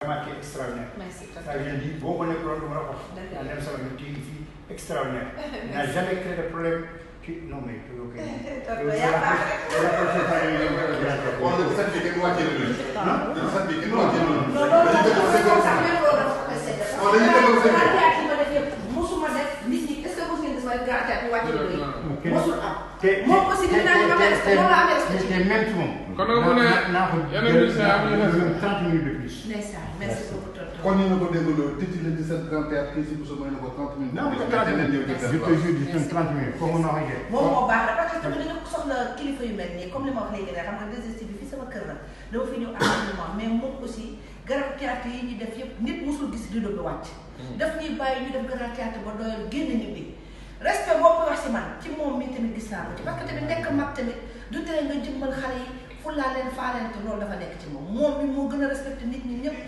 Vraiment qui est extraordinaire. Merci. Ça vient dire, bon, on est pour le Maroc. On aime ça, une fille extraordinaire. Il n'a jamais créé de problème. Non, mais tu veux que. moom aussi dinaa ñu amee respect moom la amee respect. te même ci moom. kon nag mu ne yeneen 30 minutes de plus. ndeysaan merci beaucoup tonton. kon ñu ne ko déggoo tëj le 17 31 kii si bu soobee na ko 30 minutes. non mais 30 minutes je te jure 30 minutes foofu mën naa ko jël. moom moo baax la parce que tamit dañu soxla kilifa yu mel nii comme li ma wax léegi rek xam nga desesti bi fii sama kër la dama fi ñëw accompagnement mais moom aussi garab théâtre yi ñuy def yëpp nit musul gis rido bi wàcc. daf ñuy bàyyi ñu def garab théâtre ba doyal génn nit bi. respect boo ko wax si man ci moom mi tamit gis naa ko ci parce que tamit nekk mag tamit du tere nga jëmmal xale yi fulaa leen faa leen te loolu dafa nekk ci moom moom mi moo gën a respecté nit ñi ñëpp